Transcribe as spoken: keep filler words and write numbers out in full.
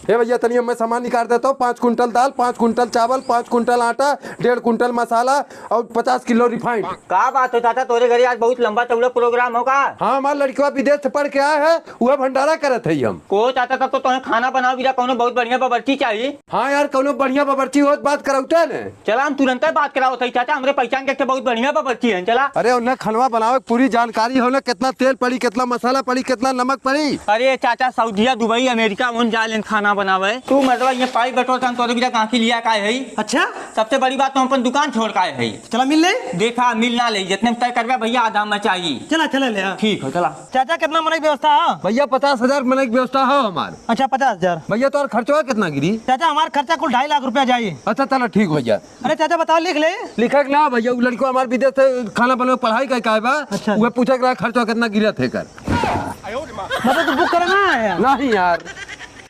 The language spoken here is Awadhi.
हे भैया, तनी हमें सामान निकाल देता हूँ। पाँच कुंटल दाल, पाँच कुंटल चावल, पाँच कुंटल आटा, डेढ़ कुंटल मसाला और पचास किलो refined। का बात हो चाचा, तोरे घरे आज बहुत लंबा चौड़ा program होगा? हाँ, हमार लड़कवा विदेश से पढ़ के आया है, वह भंडारा करत है हम। को चाचा, तब तो तुम्हें खाना बनावे बिना कौनो बहुत बढ़िया बावर्ची चाहिए। हाँ यार, कौनो बढ़िया बावर्ची होत बात करौते ने। चला, हम तुरंते बात करावत हई चाचा, हमरे पहचान के एक ठे बहुत बढ़िया बावर्ची हैं, चला। अरे, उन्हें खनवा बनावे के पूरी जानकारी हो ना, कितना तेल पड़ी, कितना मसाला पड़ी, कितना नमक पड़ी। अरे चाचा, सऊदिया, दुबई, अमेरिका, उन जा लेन खाना बनावे। तू मतलब ये पाई बटोर, हम तोरे बिना कहाँ की लिया का है? अच्छा, सबसे बड़ी बात, हम अपन दुकान छोड़ का है। चला मिल ले। देखा, मिल ना ले, जितने में तय करबे भैया, आधा में चाहिए। चला, चला ले, हाँ। ठीक हो, चला। चाचा, कितना मनई व्यवस्था है? भैया, पचास हजार मनई व्यवस्था हो हमार। अच्छा, पचास हजार। भैया, तोर खर्चवा कितना गिरी? चाचा, हमार खर्चा कुल ढाई लाख रुपया जाई। अच्छा, चला, ठीक भैया। अरे चाचा, बताओ, लिख ले। लिखक ना भैया, उ लड़को हमार विदेश से खाना बनवे पढ़ाई का, का बा? अच्छा। वह पूछक रहा खर्चा कितना गिरत है कर। मतलब तू book करे ना आया? नहीं यार।